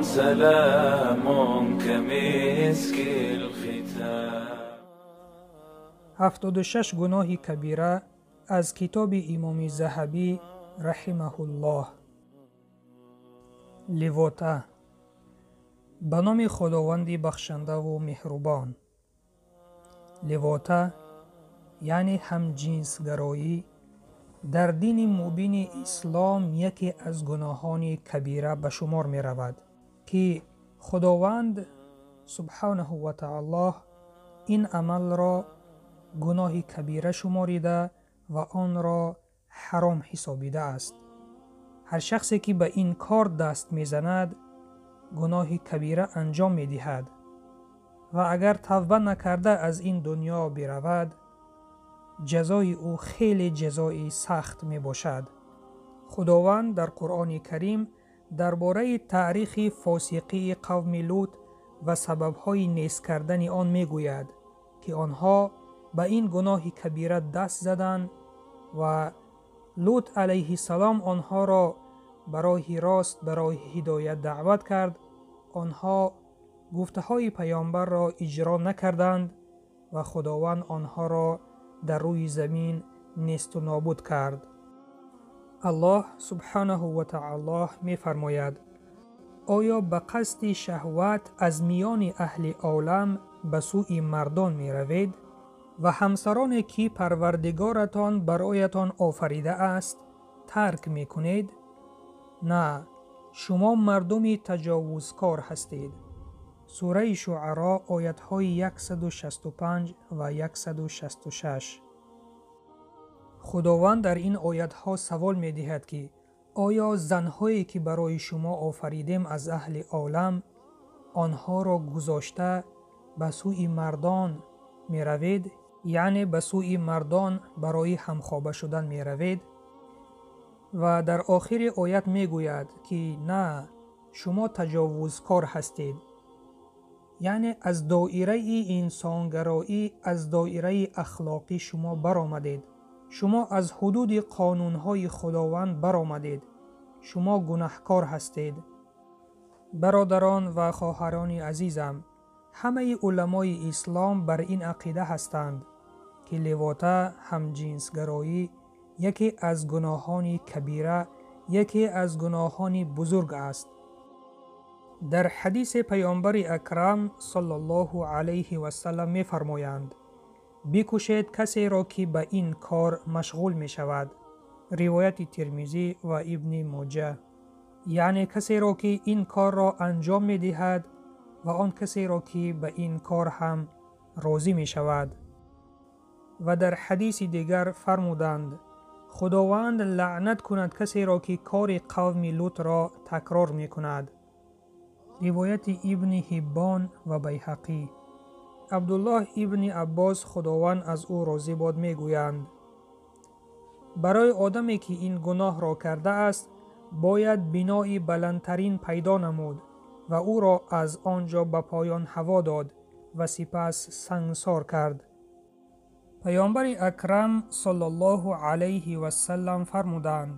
سلام كمسك الختام. 76 гуноҳи кабира аз китоби Имоми Заҳабӣ раҳимаҳуллоҳ. Ливота. Ба номи Худованди бахшандаву меҳрубон. Ливота, яъне ҳамҷинсгароӣ, дар дини мубини ислом яке аз гуноҳони кабира ба шумор меравад, ки Худованд субҳанаҳу ва таоло ин амалро гуноҳи кабира шуморида ва онро ҳаром ҳисобидааст. Ҳар шахсе ки ба ин кор даст мезанад, гуноҳи кабира анҷом медиҳад ва агар тавба накарда аз ин дунё биравад, ҷазои ӯ хеле ҷазои сахт мебошад. Худованд дар Қуръони Карим дар бораи таърихи фосиқии қавми Лут ва сабабҳои нест кардани он мегӯяд, ки онҳо ба ин гуноҳи кабира даст заданд ва Лут алайҳиссалом онҳоро ба роҳи рост, ба роҳи ҳидоят даъват кард. Онҳо гуфтаҳои паёмбарро иҷро накарданд ва Худованд онҳоро дар рӯи замин несту нобуд кард. Аллоҳ субҳанаҳу ва таоло мефармояд: оё ба қасди шаҳват аз миёни аҳли олам ба сӯи мардон меравед ва ҳамсароне ки Парвардигоратон бароятон офаридааст тарк мекунед? На, шумо мардуми таҷовузкор ҳастед. Сураи Шуаро, оятҳои 165 ва 166. Худованд дар ин оятҳо савол медиҳад, ки оё занҳое ки барои шумо офаридем аз аҳли олам, онҳоро гузошта ба сӯи мардон меравед, яъне ба сӯи мардон барои ҳамхоба шудан меравед? Ва дар охири оят мегӯяд, ки на, шумо таҷовузкор ҳастед, яъне аз доираи инсонгароӣ, аз доираи ахлоқӣ шумо баромадед, шумо аз ҳудуди қонунҳои Худованд баромадед, шумо гунаҳкор ҳастед. Бародарон ва хоҳарони азизам, ҳамаи уламои ислом бар ин ақида ҳастанд, ки ливота, ҳамҷинсгароӣ яке аз гуноҳони кабира, яке аз гуноҳони бузург аст. Дар ҳадиси паёмбари акрам саллаллоҳу алайҳи васаллам мефармоянд: бикушед касеро ки ба ин кор машғул мешавад. Ривояти Тирмизӣ ва Ибни Моҷа. Яъне касеро ки ин корро анҷом медиҳад ва он касеро ки ба ин кор ҳам розӣ мешавад. Ва дар ҳадиси дигар фармуданд: Худованд лаънат кунад касеро ки кори қавми Лутро такрор мекунад. Ривояти Ибни Ҳиббон ва Байҳақӣ. Абдуллоҳ ибни Аббос, Худованд аз ӯ розӣ бод, мегӯянд: барои одаме ки ин гуноҳро кардааст, бояд бинои баландтарин пайдо намуд ва ӯро аз он ҷо ба поён ҳаво дод ва сипас сангсор кард. Паёмбари акрам саллаллоҳу алайҳи васаллам фармуданд: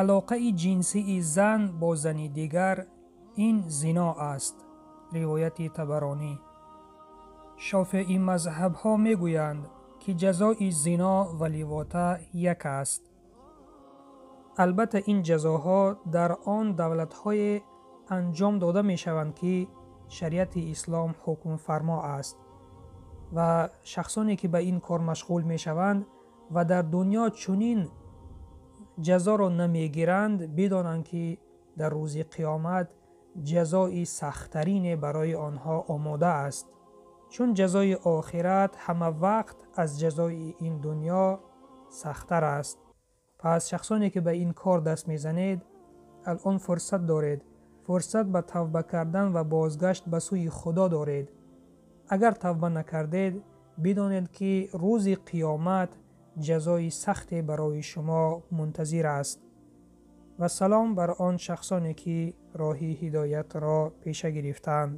алоқаи ҷинсии зан бо зани дигар ин зино аст. Ривояти Табаронӣ. Шофеӣ мазҳабҳо мегӯянд, ки ҷазои зино ва ливота як аст. Албатта ин ҷазоҳо дар он давлатҳое анҷом дода мешаванд, ки шариати ислом ҳукмфармо аст ва шахсоне ки ба ин кор машғул мешаванд ва дар дунё чунин ҷазоро намегиранд, бидонанд, ки дар рӯзи қиёмат ҷазои сахттарине барои онҳо омода аст, чун ҷазои охират ҳама вақт аз ҷазои ин дунё сахттар аст. Пас шахсоне ки ба ин кор даст мезанед, алон фурсат доред, фурсат ба тавба кардан ва бозгашт ба сӯи Худо доред. Агар тавба накардед, бидонед, ки рӯзи қиёмат ҷазои сахте барои шумо мунтазир аст. Ва салом бар он шахсоне ки роҳи ҳидоятро пеша гирифтаанд.